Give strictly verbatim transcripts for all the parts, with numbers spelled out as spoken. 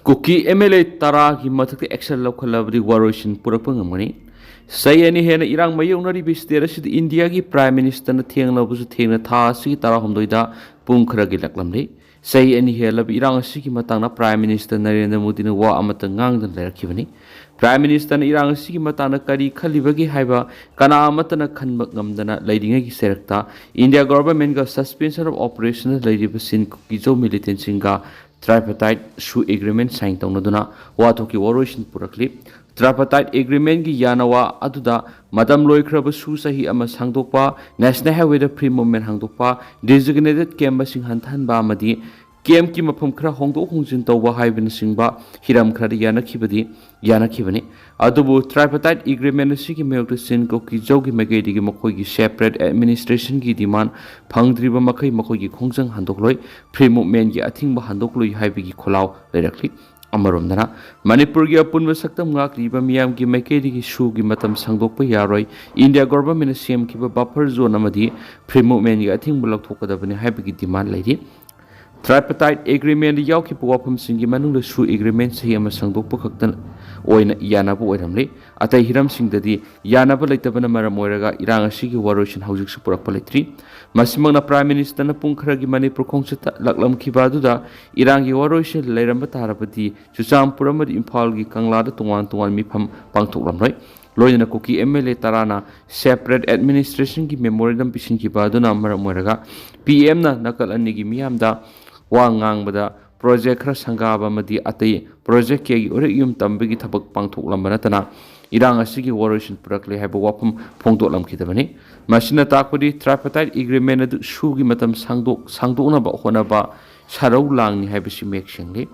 ꯀꯨꯀꯤ M L ꯑꯦ ꯇꯔꯥꯒꯤ ꯃꯊꯛꯇ action ꯂꯧꯈꯠꯂꯕꯗꯤ ꯋꯥꯔꯣꯏꯁꯤꯟ ꯄꯨꯔꯛꯄ ꯉꯝꯒꯅꯤ꯫ ꯆꯍꯤ ꯑꯅꯤ ꯍꯦꯟꯅ ꯏꯔꯥꯡ ꯃꯥꯌꯣꯛꯅꯔꯤꯕ ꯁ꯭ꯇꯦꯠ ꯑꯁꯤꯗ ꯏꯟꯗꯤꯌꯥꯒꯤ ꯄ꯭ꯔꯥꯏꯝ ꯃꯤꯅꯤꯁꯇꯔꯅ ꯊꯦꯡꯂꯕꯁꯨ ꯊꯦꯡꯅ ꯊꯥ ꯑꯁꯤꯒꯤ ꯇꯔꯥꯍꯨꯝꯗꯣꯏꯗ ꯄꯨꯡ ꯈꯔꯒꯤ ꯂꯥꯛꯂꯝꯂꯤ꯫ ꯆꯍꯤ ꯑꯅꯤ ꯍꯦꯜꯂꯕ ꯏꯔꯥꯡ ꯑꯁꯤꯒꯤ ꯃꯇꯥꯡꯗ ꯄ꯭ꯔꯥꯏꯝ ꯃꯤꯅꯤꯁꯇꯔ ꯅꯔꯦꯟꯗ꯭ꯔ ꯃꯣꯗꯤꯅ ꯋꯥ ꯑꯃꯠꯇ ꯉꯥꯡꯗꯅ ꯂꯩꯔꯛꯈꯤꯕꯅꯤ꯫ ꯄ꯭ꯔꯥꯏꯝ ꯃꯤꯅꯤꯁꯇꯔꯅ ꯏꯔꯥꯡ ꯑꯁꯤꯒꯤ ꯃꯇꯥꯡꯗ ꯀꯔꯤ ꯈꯜꯂꯤꯕꯒꯦ ꯍꯥꯏꯕ ꯀꯅꯥ ꯑꯃꯠꯇꯅ ꯈꯟꯕ ꯉꯝꯗꯅ ꯂꯩꯔꯤꯉꯩꯒꯤ ꯆꯩꯔꯛꯇ ꯏꯟꯗꯤꯌꯥ ꯒꯣꯚꯔꯟꯃꯦꯟꯠꯒ ꯁꯁꯄꯦꯟꯁꯟ ꯑꯣꯐ ꯑꯣꯄꯔꯦꯁꯟꯗ ꯂꯩꯔꯤꯕ ꯁꯤꯟ ꯀꯨꯀꯤ ꯖꯧ ꯃꯤꯂꯤꯇꯦꯟꯠꯁꯤꯡꯒ ꯇ꯭ꯔꯥꯏꯄꯇꯥꯏꯠ ꯁꯨ ꯑꯦꯒ꯭ꯔꯤꯃꯦꯟꯠ ꯁꯥꯏꯟ ꯇꯧꯅꯗꯨꯅ ꯋꯥꯊꯣꯛꯀꯤ ꯋꯥꯔꯣꯏꯁꯤꯟ ꯄꯨꯔꯛꯂꯤ꯫ ꯇ꯭ꯔꯥꯏꯄꯇꯥꯏꯠ ꯑꯦꯒ꯭ꯔꯤꯃꯦꯟꯠꯒꯤ ꯌꯥꯅꯋꯥ ꯑꯗꯨꯗ ꯃꯇꯝ ꯂꯣꯏꯈ꯭ꯔꯕꯁꯨ ꯆꯍꯤ ꯑꯃ ꯁꯥꯡꯗꯣꯛꯄ, ꯅꯦꯁꯅꯦꯜ ꯍꯥꯏꯋꯦꯗ ꯐ꯭ꯔꯤ ꯃꯨꯚꯃꯦꯟꯠ ꯍꯥꯡꯗꯣꯛꯄ, ꯗꯤꯖꯤꯒꯅꯦꯇꯦꯗ ꯀꯦꯝꯞꯁꯤꯡ ꯍꯟꯊꯍꯟꯕ ꯑꯃꯗꯤ ꯀꯦꯝꯞꯀꯤ ꯃꯐꯝ ꯈꯔ ꯍꯣꯡꯗꯣꯛ ꯍꯣꯡꯖꯤꯟ ꯇꯧꯕ ꯍꯥꯏꯕꯅꯆꯤꯡꯕ ꯍꯤꯔꯝ ꯈꯔꯗ ꯌꯥꯅꯈꯤꯕꯗꯤ ꯌꯥꯅꯈꯤꯕꯅꯤ꯫ ꯑꯗꯨꯕꯨ ꯇ꯭ꯔꯥꯏꯄꯇꯥꯏꯠ ꯑꯦꯒ꯭ꯔꯤꯃꯦꯟꯠ ꯑꯁꯤꯒꯤ ꯃꯥꯌꯣꯛꯇ ꯁꯤꯟ ꯀꯨꯀꯤ ꯖꯧꯒꯤ ꯃꯥꯏꯀꯩꯗꯒꯤ ꯃꯈꯣꯏꯒꯤ ꯁꯦꯄꯔꯦꯠ ꯑꯦꯗꯃꯤꯅꯤꯁꯇ꯭ꯔꯦꯁꯟꯒꯤ ꯗꯤꯃꯥꯟ ꯐꯪꯗ꯭ꯔꯤꯕ ꯃꯈꯩ ꯃꯈꯣꯏꯒꯤ ꯈꯣꯡꯖꯪ ꯍꯟꯗꯣꯛꯂꯣꯏ, ꯐ꯭ꯔꯤ ꯃꯨꯚꯃꯦꯟꯠꯒꯤ ꯑꯊꯤꯡꯕ ꯍꯟꯗꯣꯛꯂꯣꯏ ꯍꯥꯏꯕꯒꯤ ꯈꯣꯜꯂꯥꯎ ꯂꯩꯔꯛꯂꯤ꯫ ꯑꯃꯔꯣꯝꯗꯅ, ꯃꯅꯤꯄꯨꯔꯒꯤ ꯑꯄꯨꯟꯕ ꯁꯛꯇꯝ ꯉꯥꯛꯂꯤꯕ ꯃꯤꯌꯥꯝꯒꯤ ꯃꯥꯏꯀꯩꯗꯒꯤ ꯁꯨꯒꯤ ꯃꯇꯝ ꯁꯥꯡꯗꯣꯛꯄ ꯌꯥꯔꯣꯏ, ꯏꯟꯗꯤꯌꯥ ꯒꯣꯚꯔꯟꯃꯦꯟꯠꯅ ꯁꯦꯝꯈꯤꯕ ꯕꯐꯔ ꯖꯣꯟ ꯑꯃꯗꯤ ꯐ꯭ꯔꯤ ꯃꯨꯚꯃꯦꯟꯠꯒꯤ ꯑꯊꯤꯡꯕ ꯂꯧꯊꯣꯛꯀꯗꯕꯅꯤ ꯍꯥꯏꯕꯒꯤ ꯗꯤꯃꯥꯟ ꯂꯩꯔꯤ꯫ ꯇ꯭ꯔꯥꯏꯄꯇꯥꯏꯠ ꯑꯦꯒ꯭ꯔꯤꯃꯦꯟꯠꯗ ꯌꯥꯎꯈꯤꯕ ꯋꯥꯐꯝꯁꯤꯡꯒꯤ ꯃꯅꯨꯡꯗ ꯁꯨ ꯑꯦꯒ꯭ꯔꯤꯃꯦꯟꯠ ꯆꯍꯤ ꯑꯃ ꯁꯥꯡꯗꯣꯛꯄ ꯈꯛꯇ ꯑꯣꯏꯅ ꯌꯥꯅꯕ ꯑꯣꯏꯔꯝꯂꯤ꯫ ꯑꯇꯩ ꯍꯤꯔꯝꯁꯤꯡꯗꯗꯤ ꯌꯥꯅꯕ ꯂꯩꯇꯕꯅ ꯃꯔꯝ ꯑꯣꯏꯔꯒ ꯏꯔꯥꯡ ꯑꯁꯤꯒꯤ ꯋꯥꯔꯣꯏꯁꯤꯟ ꯍꯧꯖꯤꯛꯁꯨ ꯄꯨꯔꯛꯄ ꯂꯩꯇ꯭ꯔꯤ꯫ ꯃꯁꯤꯃꯛꯅ ꯄ꯭ꯔꯥꯏꯝ ꯃꯤꯅꯤꯁꯇꯔꯅ ꯄꯨꯡ ꯈꯔꯒꯤ ꯃꯅꯤꯄꯨꯔ ꯈꯣꯡꯆꯠꯇ ꯂꯥꯛꯂꯝꯈꯤꯕ ꯑꯗꯨꯗ ꯏꯔꯥꯡꯒꯤ ꯋꯥꯔꯣꯏꯁꯤꯟ ꯂꯩꯔꯝꯕ ꯇꯥꯔꯕꯗꯤ ꯆꯨꯔꯆꯥꯟꯄꯨꯔ ꯑꯃꯗꯤ ꯏꯝꯐꯥꯜꯒꯤ ꯀꯪꯂꯥꯗ ꯇꯣꯉꯥꯟ ꯇꯣꯉꯥꯟꯕ ꯃꯤꯐꯝ ꯄꯥꯡꯊꯣꯛꯂꯝꯂꯣꯏ꯫ ꯂꯣꯏꯅꯅ ꯀꯨꯀꯤ ꯑꯦꯝ ꯑꯦꯜ ꯑꯦ ꯇꯔꯥꯅ ꯁꯦꯄꯔꯦꯠ ꯑꯦꯗꯃꯤꯅꯤꯁꯇ꯭ꯔꯦꯁꯟꯒꯤ ꯃꯦꯃꯣꯔꯦꯟꯗꯝ ꯄꯤꯁꯤꯟꯈꯤꯕ ꯑꯗꯨꯅ ꯃꯔꯝ ꯑꯣꯏꯔꯒ ꯄꯤ ꯑꯦꯝꯅ ꯅꯥꯀꯜ ꯑꯅꯤꯒꯤ ꯃꯤꯌꯥꯝꯗ ꯋꯥ ꯉꯥꯡꯕꯗ ꯄ꯭ꯔꯣꯖꯦꯛ ꯈꯔ ꯁꯪꯒꯥꯕ ꯑꯃꯗꯤ ꯑꯇꯩ ꯄ꯭ꯔꯣꯖꯦꯛ ꯀꯌꯥꯒꯤ ꯎꯔꯦꯛ ꯌꯨꯝ ꯇꯝꯕꯒꯤ ꯊꯕꯛ ꯄꯥꯡꯊꯣꯛꯂꯝꯕ ꯅꯠꯇꯅ ꯏꯔꯥꯡ ꯑꯁꯤꯒꯤ ꯋꯥꯔꯣꯏꯁꯤꯟ ꯄꯨꯔꯛꯂꯦ ꯍꯥꯏꯕ ꯋꯥꯐꯝ ꯐꯣꯡꯗꯣꯛꯂꯝꯈꯤꯗꯕꯅꯤ꯫ ꯃꯁꯤꯅ ꯇꯥꯛꯄꯗꯤ ꯇ꯭ꯔꯥꯏꯄꯇꯥꯏꯠ ꯑꯦꯒ꯭ꯔꯤꯃꯦꯟꯠ ꯑꯗꯨ ꯁꯨꯒꯤ ꯃꯇꯝ ꯁꯥꯡꯗꯣꯛ-, ꯁꯥꯡꯗꯣꯛꯅꯕ ꯍꯣꯠꯅꯕ ꯁꯥꯔꯧ ꯂꯥꯡꯅꯤ ꯍꯥꯏꯕꯁꯤ ꯃꯌꯦꯛ ꯁꯦꯡꯂꯤ꯫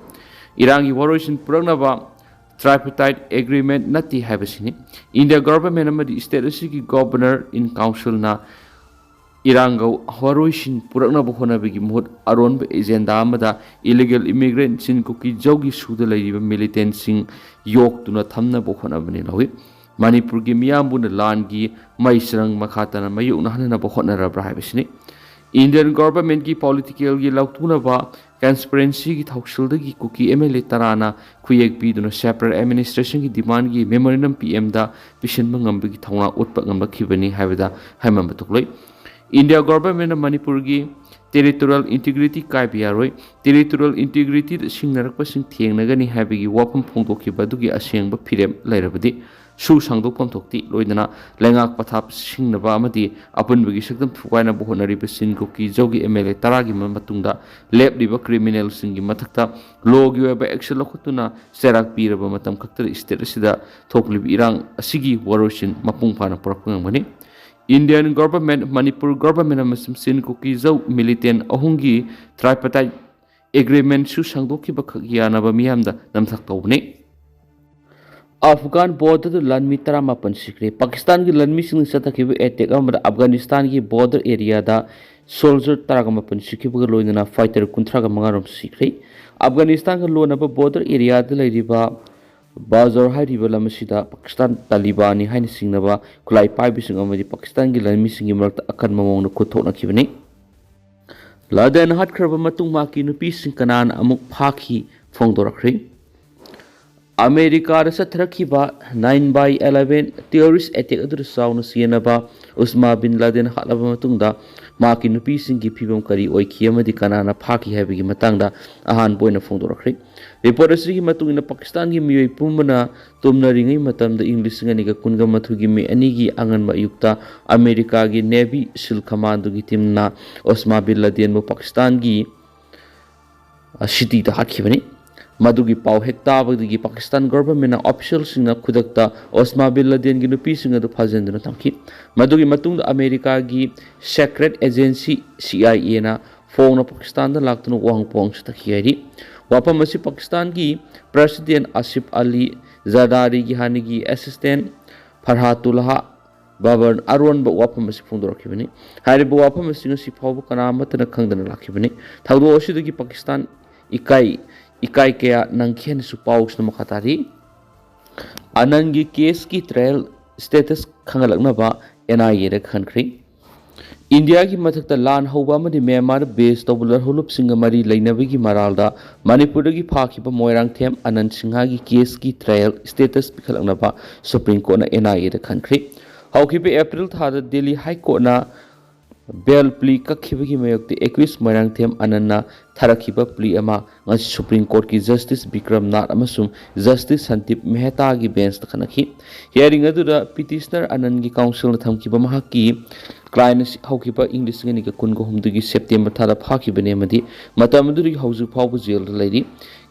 ꯏꯔꯥꯡꯒꯤ ꯋꯥꯔꯣꯏꯁꯤꯟ ꯄꯨꯔꯛꯅꯕ ꯇ꯭ꯔꯥꯏꯄꯇꯥꯏꯠ ꯑꯦꯒ꯭ꯔꯤꯃꯦꯟꯠ ꯅꯠꯇꯦ ꯍꯥꯏꯕꯁꯤꯅꯤ꯫ ꯏꯟꯗꯤꯌꯥ ꯒꯣꯚꯔꯟꯃꯦꯟꯠ ꯑꯃꯗꯤ ꯁ꯭ꯇꯦꯠ ꯑꯁꯤꯒꯤ ꯒꯣꯚꯔꯅꯔ ꯏꯟ ꯀꯥꯎꯟꯁꯤꯜꯅ ꯏꯔꯥꯡꯒ ꯋꯥꯔꯣꯏꯁꯤꯟ ꯄꯨꯔꯛꯅꯕ ꯍꯣꯠꯅꯕꯒꯤ ꯃꯍꯨꯠ ꯑꯔꯣꯟꯕ ꯑꯦꯖꯦꯟꯗꯥ ꯑꯃꯗ ꯏꯂꯤꯒꯦꯜ ꯏꯃꯤꯒ꯭ꯔꯦꯟꯠꯁꯤꯡ ꯀꯨꯀꯤ ꯖꯧꯒꯤ ꯁꯨꯗ ꯂꯩꯔꯤꯕ ꯃꯤꯂꯤꯇꯦꯟꯠꯁꯤꯡ ꯌꯣꯛꯇꯨꯅ ꯊꯝꯅꯕ ꯍꯣꯠꯅꯕꯅꯤ ꯂꯧꯏ꯫ ꯃꯅꯤꯄꯨꯔꯒꯤ ꯃꯤꯌꯥꯝꯕꯨꯅ ꯂꯥꯟꯒꯤ ꯃꯩ ꯆꯔꯪ ꯃꯈꯥ ꯇꯥꯅ ꯃꯥꯌꯣꯛꯅꯍꯟꯅꯕ ꯍꯣꯠꯅꯔꯕ꯭ꯔꯥ ꯍꯥꯏꯕꯁꯤꯅꯤ꯫ ꯏꯟꯗꯤꯌꯥꯟ ꯒꯣꯚꯔꯟꯃꯦꯟꯠꯀꯤ ꯄꯣꯂꯤꯇꯤꯀꯦꯜꯒꯤ ꯂꯧꯇꯨꯅꯕ ꯀꯟꯁꯄꯔꯦꯟꯁꯤꯒꯤ ꯊꯧꯁꯤꯜꯗꯒꯤ ꯀꯨꯀꯤ ꯑꯦꯝ ꯑꯦꯜ ꯑꯦ ꯇꯔꯥꯅ ꯈꯨꯌꯦꯛ ꯄꯤꯗꯨꯅ ꯁꯦꯄꯔꯦꯠ ꯑꯦꯗꯃꯤꯅꯤꯁꯇ꯭ꯔꯦꯁꯟꯒꯤ ꯗꯤꯃꯥꯟꯒꯤ ꯃꯦꯃꯣꯔꯦꯟꯗꯝ ꯄꯤ ꯑꯦꯝꯗ ꯄꯤꯁꯤꯟꯕ ꯉꯝꯕꯒꯤ ꯊꯧꯅꯥ ꯎꯠꯄ ꯉꯝꯂꯛꯈꯤꯕꯅꯤ ꯍꯥꯏꯕꯗ ꯍꯥꯏꯃꯟꯕ ꯊꯣꯛꯂꯣꯏ꯫ ꯏꯟꯗꯤꯌꯥ ꯒꯣꯚꯔꯟꯃꯦꯟꯠꯅ ꯃꯅꯤꯄꯨꯔꯒꯤ ꯇꯦꯔꯤꯇꯣꯔꯤꯌꯦꯜ ꯏꯟꯇꯤꯒ꯭ꯔꯤꯇꯤ ꯀꯥꯏꯕ ꯌꯥꯔꯣꯏ, ꯇꯦꯔꯤꯇꯣꯔꯤꯌꯦꯜ ꯏꯟꯇꯤꯒ꯭ꯔꯤꯇꯤꯗ ꯁꯤꯡꯅꯔꯛꯄꯁꯤꯡ ꯊꯦꯡꯅꯒꯅꯤ ꯍꯥꯏꯕꯒꯤ ꯋꯥꯐꯝ ꯐꯣꯡꯗꯣꯛꯈꯤꯕ ꯑꯗꯨꯒꯤ ꯑꯁꯦꯡꯕ ꯐꯤꯔꯦꯞ ꯂꯩꯔꯕꯗꯤ ꯁꯨ ꯁꯥꯡꯗꯣꯛꯐꯝ ꯊꯣꯛꯇꯦ꯫ ꯂꯣꯏꯅꯅ ꯂꯩꯉꯥꯛ ꯄꯊꯥꯞ ꯁꯤꯡꯅꯕ ꯑꯃꯗꯤ ꯑꯄꯨꯟꯕꯒꯤ ꯁꯛꯇꯝ ꯊꯨꯒꯥꯏꯅꯕ ꯍꯣꯠꯅꯔꯤꯕ ꯆꯤꯟ ꯀꯨꯀꯤ ꯖꯧꯒꯤ ꯑꯦꯝ ꯑꯦꯜ ꯑꯦ ꯇꯔꯥꯒꯤ ꯃꯇꯨꯡꯗ ꯂꯦꯞꯂꯤꯕ ꯀ꯭ꯔꯤꯃꯤꯅꯦꯜꯁꯤꯡꯒꯤ ꯃꯊꯛꯇ ꯂꯣꯒꯤ ꯑꯣꯏꯕ ꯑꯦꯛꯁꯟ ꯂꯧꯈꯠꯇꯨꯅ ꯆꯩꯔꯥꯛ ꯄꯤꯔꯕ ꯃꯇꯝ ꯈꯛꯇꯗ ꯁ꯭ꯇꯦꯠ ꯑꯁꯤꯗ ꯊꯣꯛꯂꯤꯕ ꯏꯔꯥꯡ ꯑꯁꯤꯒꯤ ꯋꯥꯔꯣꯏꯁꯤꯟ ꯃꯄꯨꯡ ꯐꯥꯅ ꯄꯨꯔꯛꯄ ꯉꯝꯒꯅꯤ꯫ ꯏꯟꯗꯤꯌꯥꯟ ꯒꯣꯚꯔꯟꯃꯦꯟꯠ, ꯃꯅꯤꯄꯨꯔ ꯒꯣꯚꯔꯟꯃꯦꯟꯠ ꯑꯃꯁꯨꯡ ꯆꯤꯟ ꯀꯨꯀꯤ ꯖꯧ ꯃꯤꯂꯤꯇꯦꯟꯠ ꯑꯍꯨꯝꯒꯤ ꯇ꯭ꯔꯥꯏꯄꯥꯔꯇꯥꯏꯠ ꯑꯦꯒ꯭ꯔꯤꯃꯦꯟꯠꯁꯨ ꯁꯥꯡꯗꯣꯛꯈꯤꯕꯈꯛ ꯌꯥꯅꯕ ꯃꯤꯌꯥꯝꯗ ꯅꯝꯊꯥꯛ ꯇꯧꯕꯅꯤ꯫ ꯑꯐꯒꯥꯟ ꯕꯣꯔꯗꯔꯗ ꯂꯥꯟꯃꯤ ꯇꯔꯥꯃꯥꯄꯟ ꯁꯤꯈ꯭ꯔꯦ꯫ ꯄꯥꯀꯤꯁꯇꯥꯟꯒꯤ ꯂꯥꯟꯃꯤꯁꯤꯡꯅ ꯆꯠꯊꯈꯤꯕ ꯑꯦꯇꯦꯛ ꯑꯃꯗ ꯑꯐꯒꯥꯅꯤꯁꯇꯥꯟꯒꯤ ꯕꯣꯔꯗꯔ ꯑꯦꯔꯤꯌꯥꯗ ꯁꯣꯜꯖꯔ ꯇꯔꯥꯒ ꯃꯥꯄꯟ ꯁꯤꯈꯤꯕꯒ ꯂꯣꯏꯅꯅ ꯐꯥꯏꯇꯔ ꯀꯨꯟꯊ꯭ꯔꯥꯒ ꯃꯉꯥ ꯔꯣꯝ ꯁꯤꯈ꯭ꯔꯦ꯫ ꯑꯐꯒꯥꯅꯤꯁꯇꯥꯟꯒ ꯂꯣꯟꯅꯕ ꯕꯣꯔꯗꯔ ꯑꯦꯔꯤꯌꯥꯗ ꯂꯩꯔꯤꯕ ꯕꯥꯖꯣꯔ ꯍꯥꯏꯔꯤꯕ ꯂꯝ ꯑꯁꯤꯗ ꯄꯥꯀꯤꯁꯇꯥꯟ ꯇꯥꯂꯤꯕꯥꯅꯤ ꯍꯥꯏꯅ ꯁꯤꯡꯅꯕ ꯈꯨꯠꯂꯥꯏ ꯄꯥꯏꯕꯁꯤꯡ ꯑꯃꯗꯤ ꯄꯥꯀꯤꯁꯇꯥꯟꯒꯤ ꯂꯥꯟꯃꯤꯁꯤꯡꯒꯤ ꯃꯔꯛꯇ ꯑꯀꯟꯕ ꯃꯑꯣꯡꯗ ꯈꯨꯠ ꯊꯣꯛꯅꯈꯤꯕꯅꯤ꯫ ꯂꯥꯗꯦꯟ ꯍꯥꯠꯈ꯭ꯔꯕ ꯃꯇꯨꯡ ꯃꯍꯥꯛꯀꯤ ꯅꯨꯄꯤꯁꯤꯡ ꯀꯅꯥꯅ ꯑꯃꯨꯛ ꯐꯥꯈꯤ ꯐꯣꯡꯗꯣꯔꯛꯈ꯭ꯔꯦ꯫ ꯑꯃꯦꯔꯤꯀꯥꯗ ꯆꯠꯊꯔꯛꯈꯤꯕ ꯅꯥꯏꯟ ꯕꯥꯏ ꯑꯦꯂꯦꯚꯦꯟ ꯇꯦꯔꯣꯔꯤꯁ ꯑꯦꯇꯦꯛ ꯑꯗꯨꯗ ꯆꯥꯎꯅ ꯁꯤꯖꯤꯟꯅꯕ ꯎꯁꯃꯥ ꯕꯤꯟ ꯂꯥꯗꯦꯟ ꯍꯥꯠꯂꯕ ꯃꯇꯨꯡꯗ ꯃꯍꯥꯛꯀꯤ ꯅꯨꯄꯤꯁꯤꯡꯒꯤ ꯐꯤꯕꯝ ꯀꯔꯤ ꯑꯣꯏꯈꯤ ꯑꯃꯗꯤ ꯀꯅꯥꯅ ꯐꯥꯈꯤ ꯍꯥꯏꯕꯒꯤ ꯃꯇꯥꯡꯗ ꯑꯍꯥꯟꯕ ꯑꯣꯏꯅ ꯐꯣꯡꯗꯣꯔꯛꯈ꯭ꯔꯦ꯫ ꯔꯤꯄꯣꯔꯠ ꯑꯁꯤꯒꯤ ꯃꯇꯨꯡ ꯏꯟꯅ ꯄꯥꯀꯤꯁꯇꯥꯟꯒꯤ ꯃꯤꯑꯣꯏ ꯄꯨꯝꯕꯅ ꯇꯨꯝꯅꯔꯤꯉꯩ ꯃꯇꯝꯗ ꯏꯪ ꯂꯤꯁꯤꯡ ꯑꯅꯤꯒ ꯀꯨꯟꯒ ꯃꯥꯊꯣꯏꯒꯤ ꯃꯦ ꯑꯅꯤꯒꯤ ꯑꯉꯟꯕ ꯑꯌꯨꯛꯇ ꯑꯃꯦꯔꯤꯀꯥꯒꯤ ꯅꯦꯚꯤ ꯁꯤꯜ ꯀꯃꯥꯟꯗꯣꯒꯤ ꯇꯤꯝꯅ ꯑꯣꯁꯃꯥ ꯕꯤꯟ ꯂꯥꯗꯦꯟꯕꯨ ꯄꯥꯀꯤꯁꯇꯥꯟꯒꯤ, ꯑ, ꯁꯤꯇꯤꯗ ꯍꯥꯠꯈꯤꯕꯅꯤ꯫ ꯃꯗꯨꯒꯤ ꯄꯥꯎ ꯍꯦꯛ ꯇꯥꯕꯗꯒꯤ ꯄꯥꯀꯤꯁꯇꯥꯟ ꯒꯣꯚꯔꯟꯃꯦꯟꯠꯅ ꯑꯣꯐꯤꯁꯤꯌꯦꯜꯁꯤꯡꯅ ꯈꯨꯗꯛꯇ ꯑꯣꯁꯃꯥ ꯕꯤꯟ ꯂꯥꯗꯦꯟꯒꯤ ꯅꯨꯄꯤꯁꯤꯡ ꯑꯗꯨ ꯐꯥꯖꯤꯟꯗꯨꯅ ꯊꯝꯈꯤ꯫ ꯃꯗꯨꯒꯤ ꯃꯇꯨꯡꯗ ꯑꯃꯦꯔꯤꯀꯥꯒꯤ ꯁꯦꯀ꯭ꯔꯦꯠ ꯑꯦꯖꯦꯟꯁꯤ ꯁꯤ ꯑꯥꯏ ꯑꯦꯅ ꯐꯣꯡꯅ ꯄꯥꯀꯤꯁꯇꯥꯟꯗ ꯂꯥꯛꯇꯨꯅ ꯋꯥꯍꯪ ꯄꯥꯎꯍꯪ ꯆꯠꯊꯈꯤ ꯍꯥꯏꯔꯤ꯫ ꯋꯥꯐꯝ ꯑꯁꯤ ꯄꯥꯀꯤꯁꯇꯥꯟꯒꯤ ꯄ꯭ꯔꯦꯁꯤꯗꯦꯟꯠ ꯑꯁꯤꯐ ꯑꯂꯤ ꯖꯔꯗꯥꯔꯤꯒꯤ ꯍꯥꯟꯅꯒꯤ ꯑꯦꯁꯤꯁꯇꯦꯟꯠ ꯐꯔꯍꯥꯇꯨꯜꯂꯥꯍ ꯕꯕꯔꯅ ꯑꯔꯣꯟꯕ ꯋꯥꯐꯝ ꯑꯁꯤ ꯐꯣꯡꯗꯣꯔꯛꯈꯤꯕꯅꯤ꯫ ꯍꯥꯏꯔꯤꯕ ꯋꯥꯐꯝ ꯑꯁꯤ ꯉꯁꯤ ꯐꯥꯎꯕ ꯀꯅꯥ ꯑꯃꯠꯇꯅ ꯈꯪꯗꯅ ꯂꯥꯛꯈꯤꯕꯅꯤ꯫ ꯊꯧꯗꯣꯛ ꯑꯁꯤꯗꯒꯤ ꯄꯥꯀꯤꯁꯇꯥꯟ ꯏꯀꯥꯏ, ꯏꯀꯥꯏ ꯀꯌꯥ ꯅꯪꯈꯤ ꯍꯥꯏꯅꯁꯨ ꯄꯥꯎꯁꯤꯅ ꯃꯈꯥ ꯇꯥꯔꯤ꯫ ꯑꯅꯟꯒꯤ ꯀꯦꯁꯀꯤ ꯇ꯭ꯔꯥꯌꯦꯜ ꯁ꯭ꯇꯦꯇꯁ ꯈꯪꯍꯜꯂꯛꯅꯕ ꯑꯦꯟ ꯑꯥꯏ ꯑꯦꯗ ꯈꯟꯈ꯭ꯔꯦ꯫ ꯏꯟꯗꯤꯌꯥꯒꯤ ꯃꯊꯛꯇ ꯂꯥꯟ ꯍꯧꯕ ꯑꯃꯗꯤ ꯃ꯭ꯌꯥꯟꯃꯥꯔꯗ ꯕꯦꯁ ꯇꯧꯕ ꯂꯥꯜꯍꯧꯂꯨꯞꯁꯤꯡꯒ ꯃꯔꯤ ꯂꯩꯅꯕꯒꯤ ꯃꯔꯥꯜꯗ ꯃꯅꯤꯄꯨꯔꯗꯒꯤ ꯐꯥꯈꯤꯕ ꯃꯣꯏꯔꯥꯡꯊꯦꯝ ꯑꯅꯟ ꯁꯤꯡꯍꯒꯤ ꯀꯦꯁꯀꯤ ꯇ꯭ꯔꯥꯏꯌꯦꯜ ꯁ꯭ꯇꯦꯇꯁ ꯄꯤꯈꯠꯂꯛꯅꯕ ꯁꯨꯄ꯭ꯔꯤꯝ ꯀꯣꯔꯠꯅ ꯑꯦꯟ ꯑꯥꯏ ꯑꯦꯗ ꯈꯟꯈ꯭ꯔꯦ꯫ ꯍꯧꯈꯤꯕ ꯑꯦꯄ꯭ꯔꯤꯜ ꯊꯥꯗ ꯗꯦꯜꯂꯤ ꯍꯥꯏ ꯀꯣꯔꯠꯅ ꯕꯦꯜ ꯄ꯭ꯂꯤ ꯀꯛꯈꯤꯕꯒꯤ ꯃꯥꯌꯣꯛꯇ ꯑꯦꯀ꯭ꯌꯨꯁ ꯃꯣꯏꯔꯥꯡꯊꯦꯝ ꯑꯅꯟꯅ ꯊꯥꯔꯛꯈꯤꯕ ꯄ꯭ꯂꯤ ꯑꯃ ꯉꯁꯤ ꯁꯨꯄ꯭ꯔꯤꯝ ꯀꯣꯔꯠꯀꯤ ꯖꯁꯇꯤꯁ ꯕꯤꯀ꯭ꯔꯝ ꯅꯥꯊ ꯑꯃꯁꯨꯡ ꯖꯁꯇꯤꯁ ꯁꯟꯗꯤꯞ ꯃꯦꯍꯇꯥꯒꯤ ꯕꯦꯟꯁꯇ ꯈꯟꯅꯈꯤ꯫ ꯍꯤꯌꯥꯔꯤꯡ ꯑꯗꯨꯗ ꯄꯤꯇꯤꯁꯅꯔ ꯑꯅꯟꯒꯤ ꯀꯥꯎꯟꯁꯤꯜꯅ ꯊꯝꯈꯤꯕ ꯃꯍꯥꯛꯀꯤ ꯀ꯭ꯂꯥꯏꯟ ꯑꯁꯤ ꯍꯧꯈꯤꯕ ꯏꯪ ꯂꯤꯁꯤꯡ ꯑꯅꯤꯒ ꯀꯨꯟꯒ ꯍꯨꯝꯗꯣꯏꯒꯤ ꯁꯦꯞꯇꯦꯝꯕꯔ ꯊꯥꯗ ꯐꯥꯈꯤꯕꯅꯤ ꯑꯃꯗꯤ ꯃꯇꯝ ꯑꯗꯨꯗꯒꯤ ꯍꯧꯖꯤꯛ ꯐꯥꯎꯕ ꯖꯦꯜꯗ ꯂꯩꯔꯤ꯫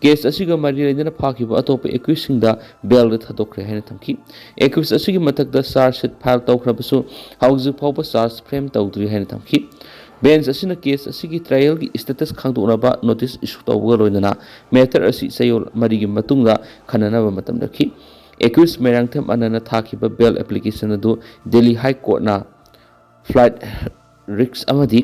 ꯀꯦꯁ ꯑꯁꯤꯒ ꯃꯔꯤ ꯂꯩꯅꯅ ꯐꯥꯈꯤꯕ ꯑꯇꯣꯞꯄ ꯑꯦꯀ꯭ꯌꯨꯁꯁꯤꯡꯗ ꯕꯦꯜꯗ ꯊꯥꯗꯣꯛꯈ꯭ꯔꯦ ꯍꯥꯏꯅ ꯊꯝꯈꯤ꯫ ꯑꯦꯀ꯭ꯌꯨꯁ ꯑꯁꯤꯒꯤ ꯃꯊꯛꯇ ꯆꯥꯔꯖ ꯁꯤꯠ ꯐꯥꯏꯜ ꯇꯧꯈ꯭ꯔꯕꯁꯨ ꯍꯧꯖꯤꯛ ꯐꯥꯎꯕ ꯆꯥꯔꯖ ꯐ꯭ꯔꯦꯝ ꯇꯧꯗ꯭ꯔꯤ ꯍꯥꯏꯅ ꯊꯝꯈꯤ꯫ ꯕꯦꯟꯁ ꯑꯁꯤꯅ ꯀꯦꯁ ꯑꯁꯤꯒꯤ ꯇ꯭ꯔꯥꯏꯌꯦꯜꯒꯤ ꯁ꯭ꯇꯦꯇꯁ ꯈꯪꯗꯣꯛꯅꯕ ꯅꯣꯇꯤꯁ ꯏꯁꯨ ꯇꯧꯕꯒ ꯂꯣꯏꯅꯅ ꯃꯦꯇꯔ ꯑꯁꯤ ꯆꯌꯣꯜ ꯃꯔꯤꯒꯤ ꯃꯇꯨꯡꯗ ꯈꯟꯅꯅꯕ ꯃꯇꯝ ꯂꯦꯞꯈꯤ꯫ ꯑꯦꯀ꯭ꯌꯨꯁ ꯃꯣꯏꯔꯥꯡꯊꯦꯝ ꯑꯅꯟꯅ ꯊꯥꯈꯤꯕ ꯕꯦꯜ ꯑꯦꯄ꯭ꯂꯤꯀꯦꯁꯟ ꯑꯗꯨ ꯗꯦꯜꯂꯤ ꯍꯥꯏ ꯀꯣꯔꯠꯅ ꯐ꯭ꯂꯥꯏꯠ ꯔꯤꯛꯁ ꯑꯃꯗꯤ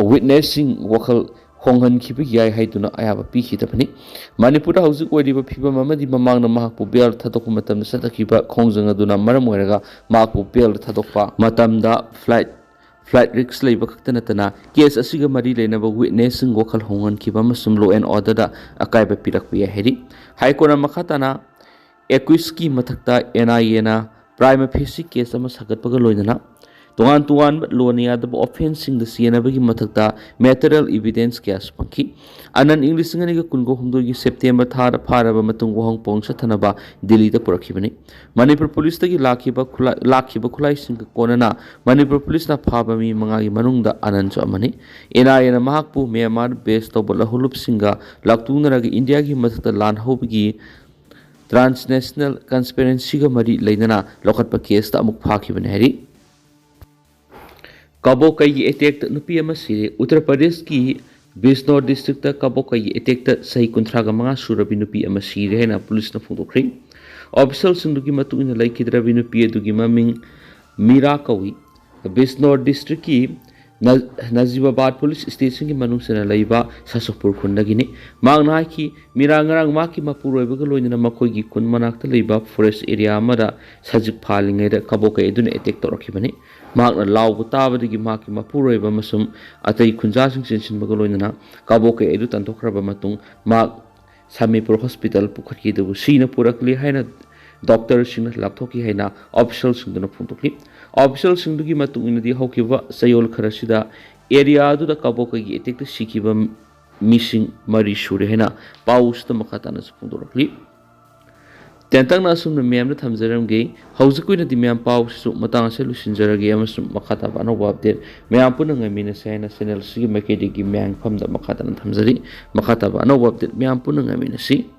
ꯋꯤꯠꯅꯦꯁꯁꯤꯡ ꯋꯥꯈꯜ ꯍꯣꯡꯍꯟꯈꯤꯕ ꯌꯥꯏ ꯍꯥꯏꯗꯨꯅ ꯑꯌꯥꯕ ꯄꯤꯈꯤꯗꯕꯅꯤ꯫ ꯃꯅꯤꯄꯨꯔꯗ ꯍꯧꯖꯤꯛ ꯑꯣꯏꯔꯤꯕ ꯐꯤꯕꯝ ꯑꯃꯗꯤ ꯃꯃꯥꯡꯗ ꯃꯍꯥꯛꯄꯨ ꯕꯦꯜ ꯊꯥꯗꯣꯛꯄ ꯃꯇꯝꯗ ꯆꯠꯊꯈꯤꯕ ꯈꯣꯡꯖꯪ ꯑꯗꯨꯅ ꯃꯔꯝ ꯑꯣꯏꯔꯒ ꯃꯍꯥꯛꯄꯨ ꯕꯦꯜ ꯊꯥꯗꯣꯛꯄ ꯃꯇꯝꯗ ꯐ꯭ꯂꯥꯏꯠ ꯐ꯭ꯂꯥꯏꯠ ꯔꯤꯛꯁ ꯂꯩꯕ ꯈꯛꯇ ꯅꯠꯇꯅ ꯀꯦꯁ ꯑꯁꯤꯒ ꯃꯔꯤ ꯂꯩꯅꯕ ꯋꯤꯠꯅꯦꯁꯁꯤꯡ ꯋꯥꯈꯜ ꯍꯣꯡꯍꯟꯈꯤꯕ ꯑꯃꯁꯨꯡ ꯂꯣ ꯑꯦꯟ ꯑꯣꯔꯗꯔꯗ ꯑꯀꯥꯏꯕ ꯄꯤꯔꯛꯄ ꯌꯥꯏ ꯍꯥꯏꯔꯤ꯫ ꯍꯥꯏ ꯀꯣꯔꯠꯅ ꯃꯈꯥ ꯇꯥꯅ ꯑꯦꯀ꯭ꯌꯨꯁꯀꯤ ꯃꯊꯛꯇ ꯑꯦꯟ ꯑꯥꯏ ꯑꯦꯅ ꯄ꯭ꯔꯥꯏꯃ ꯐꯦꯁꯤ ꯀꯦꯁ ꯑꯃ ꯁꯥꯒꯠꯄꯒ ꯂꯣꯏꯅꯅ ꯇꯣꯉꯥꯟ ꯇꯣꯉꯥꯟꯕ ꯂꯣꯅ ꯌꯥꯗꯕ ꯑꯣꯐꯦꯟꯁꯁꯤꯡꯗ ꯆꯦꯟꯅꯕꯒꯤ ꯃꯊꯛꯇ ꯃꯦꯇꯔꯤꯌꯦꯜ ꯏꯚꯤꯗꯦꯟꯁ ꯀꯌꯥꯁꯨ ꯐꯪꯈꯤ꯫ ꯑꯅꯟ ꯏꯪ ꯂꯤꯁꯤꯡ ꯑꯅꯤꯒ ꯀꯨꯟꯒ ꯍꯨꯝꯗꯣꯏꯒꯤ ꯁꯦꯞꯇꯦꯝꯕꯔ ꯊꯥꯗ ꯐꯥꯔꯕ ꯃꯇꯨꯡ ꯋꯥꯍꯪ ꯄꯥꯎꯍꯪ ꯆꯠꯊꯅꯕ ꯗꯤꯜꯂꯤꯗ ꯄꯨꯔꯛꯈꯤꯕꯅꯤ꯫ ꯃꯅꯤꯄꯨꯔ ꯄꯨꯂꯤꯁꯇꯒꯤ ꯂꯥꯛꯈꯤꯕ ꯈꯨꯠꯂꯥꯏ-, ꯂꯥꯛꯈꯤꯕ ꯈꯨꯠꯂꯥꯏꯁꯤꯡꯒ ꯀꯣꯟꯅꯅ ꯃꯅꯤꯄꯨꯔ ꯄꯨꯂꯤꯁꯅ ꯐꯥꯕ ꯃꯤ ꯃꯉꯥꯒꯤ ꯃꯅꯨꯡꯗ ꯑꯅꯟꯁꯨ ꯑꯃꯅꯤ꯫ ꯑꯦꯟ ꯑꯥꯏ ꯑꯦꯅ ꯃꯍꯥꯛꯄꯨ ꯃ꯭ꯌꯥꯟꯃꯥꯔ ꯕꯦꯁ ꯇꯧꯕ ꯂꯥꯜꯍꯧꯂꯨꯞꯁꯤꯡꯒ ꯂꯥꯛꯇꯨꯅꯔꯒ ꯏꯟꯗꯤꯌꯥꯒꯤ ꯃꯊꯛꯇ ꯂꯥꯟ ꯍꯧꯕꯒꯤ ꯇ꯭ꯔꯥꯟꯁꯅꯦꯁꯅꯦꯜ ꯀꯟꯁꯄꯤꯔꯦꯟꯁꯤꯒ ꯃꯔꯤ ꯂꯩꯅꯅ ꯂꯧꯈꯠꯄ ꯀꯦꯁꯇ ꯑꯃꯨꯛ ꯐꯥꯈꯤꯕꯅꯤ ꯍꯥꯏꯔꯤ꯫ ꯀꯕꯣꯀꯩꯒꯤ ꯑꯦꯇꯦꯛꯇ ꯅꯨꯄꯤ ꯑꯃ ꯁꯤꯔꯦ꯫ ꯎꯠꯇꯔ ꯄ꯭ꯔꯗꯦꯁꯀꯤ ꯕꯤꯖꯅꯣꯔ ꯗꯤꯁꯇ꯭ꯔꯤꯛꯇ ꯀꯕꯣꯀꯩꯒꯤ ꯑꯦꯇꯦꯛꯇ ꯆꯍꯤ ꯀꯨꯟꯊ꯭ꯔꯥꯒ ꯃꯉꯥ ꯁꯨꯔꯕꯤ ꯅꯨꯄꯤ ꯑꯃ ꯁꯤꯔꯦ ꯍꯥꯏꯅ ꯄꯨꯂꯤꯁꯅ ꯐꯣꯡꯗꯣꯛꯈ꯭ꯔꯦ꯫ ꯑꯣꯐꯤꯁꯤꯌꯦꯜꯁꯤꯡꯗꯨꯒꯤ ꯃꯇꯨꯡ ꯏꯟꯅ ꯂꯩꯈꯤꯗ꯭ꯔꯕꯤ ꯅꯨꯄꯤ ꯑꯗꯨꯒꯤ ꯃꯃꯤꯡ ꯃꯤꯔꯥ ꯀꯧꯏ꯫ ꯕꯤꯖꯅꯣꯔ ꯗꯤꯁꯇ꯭ꯔꯤꯛꯀꯤ ꯅ-, ꯅꯖꯤꯕꯥꯕꯥꯗ ꯄꯨꯂꯤꯁ ꯁ꯭ꯇꯦꯁꯟꯒꯤ ꯃꯅꯨꯡ ꯆꯟꯅ ꯂꯩꯕ ꯁꯥꯁꯨꯄꯨꯔ ꯈꯨꯟꯗꯒꯤꯅꯤ꯫ ꯃꯍꯥꯛꯅ ꯍꯥꯏꯈꯤ, ꯃꯤꯔꯥ ꯉꯔꯥꯡ ꯃꯍꯥꯛꯀꯤ ꯃꯄꯨꯔꯣꯏꯕꯒ ꯂꯣꯏꯅꯅ ꯃꯈꯣꯏꯒꯤ ꯈꯨꯟ ꯃꯅꯥꯛꯇ ꯂꯩꯕ ꯐꯣꯔꯦꯁ ꯑꯦꯔꯤꯌꯥ ꯑꯃꯗ ꯁꯖꯤꯛ ꯐꯥꯜꯂꯤꯉꯩꯗ ꯀꯕꯣꯀꯩ ꯑꯗꯨꯅ ꯑꯦꯇꯦꯛ ꯇꯧꯔꯛꯈꯤꯕꯅꯤ꯫ ꯃꯍꯥꯛꯅ ꯂꯥꯎꯕ ꯇꯥꯕꯗꯒꯤ ꯃꯍꯥꯛꯀꯤ ꯃꯄꯨꯔꯣꯏꯕ ꯑꯃꯁꯨꯡ ꯑꯇꯩ ꯈꯨꯟꯖꯥꯁꯤꯡ ꯆꯦꯟꯁꯤꯟꯕꯒ ꯂꯣꯏꯅꯅ ꯀꯥꯕꯣꯀꯩ ꯑꯗꯨ ꯇꯥꯟꯊꯣꯛꯈ꯭ꯔꯕ ꯃꯇꯨꯡ ꯃꯍꯥꯛ ꯁꯥꯃꯤꯄꯨꯔ ꯍꯣꯁꯄꯤꯇꯥꯜ ꯄꯨꯈꯠꯈꯤ꯫ ꯑꯗꯨꯕꯨ ꯁꯤꯅ ꯄꯨꯔꯛꯂꯤ ꯍꯥꯏꯅ ꯗꯣꯛꯇꯔꯁꯤꯡꯅ ꯂꯥꯞꯊꯣꯛꯈꯤ ꯍꯥꯏꯅ ꯑꯣꯐꯤꯁꯤꯌꯦꯜꯁꯤꯡꯗꯨꯅ ꯐꯣꯡꯗꯣꯛꯂꯤ꯫ ꯑꯣꯐꯤꯁꯤꯌꯦꯜꯁꯤꯡꯗꯨꯒꯤ ꯃꯇꯨꯡ ꯏꯟꯅꯗꯤ ꯍꯧꯈꯤꯕ ꯆꯌꯣꯜ ꯈꯔꯁꯤꯗ ꯑꯦꯔꯤꯌꯥ ꯑꯗꯨꯗ ꯀꯥꯕꯣꯀꯩꯒꯤ ꯑꯦꯇꯦꯛꯇ ꯁꯤꯈꯤꯕ ꯃꯤꯁꯤꯡ ꯃꯔꯤ ꯁꯨꯔꯦ ꯍꯥꯏꯅ ꯄꯥꯎꯁꯤꯗ ꯃꯈꯥ ꯇꯥꯅꯁꯨ ꯐꯣꯡꯗꯣꯔꯛꯂꯤ꯫ ꯇꯦꯟꯇꯛꯅ ꯑꯁꯨꯝꯅ ꯃꯌꯥꯝꯗ ꯊꯝꯖꯔꯝꯒꯦ꯫ ꯍꯧꯖꯤꯛꯀꯤ ꯑꯣꯏꯅꯗꯤ ꯃꯌꯥꯝ ꯄꯥꯎꯁꯤꯁꯨ ꯃꯇꯥꯡ ꯑꯁꯤꯗ ꯂꯣꯏꯁꯤꯟꯖꯔꯒꯦ ꯑꯃꯁꯨꯡ ꯃꯈꯥ ꯇꯥꯕ ꯑꯅꯧꯕ ꯑꯞꯗꯦꯠ ꯃꯌꯥꯝ ꯄꯨꯟꯅ ꯉꯥꯏꯃꯤꯟꯅꯁꯦ ꯍꯥꯏꯅ ꯆꯦꯅꯦꯜꯁꯤꯒꯤ ꯃꯥꯏꯀꯩꯗꯒꯤ ꯃꯌꯥꯝꯒꯤ ꯃꯐꯝꯗ ꯃꯈꯥ ꯇꯥꯅ ꯊꯝꯖꯔꯤ꯫ ꯃꯈꯥ ꯇꯥꯕ ꯑꯅꯧꯕ ꯑꯞꯗꯦꯠ ꯃꯌꯥꯝ ꯄꯨꯟꯅ ꯉꯥꯏꯃꯤꯟꯅꯁꯤ꯫